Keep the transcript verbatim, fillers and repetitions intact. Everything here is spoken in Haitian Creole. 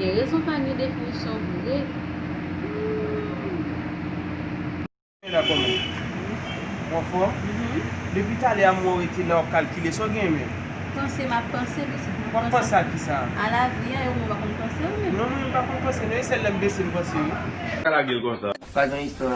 Rezon pa gen definisyon vre. Mwen la kòman? Ou anfòm? Depi talè a m wè w rete la w ap kalkile sa w gen men. Panse m ap panse pitit. W ap panse a kisa? A lavi a, e ou menm w pa konn panse ou menm. Non, mwen menm pa konn panse non, e sèl lè m bese m panse wi. Pa lage l konsa. Pa gen istwa.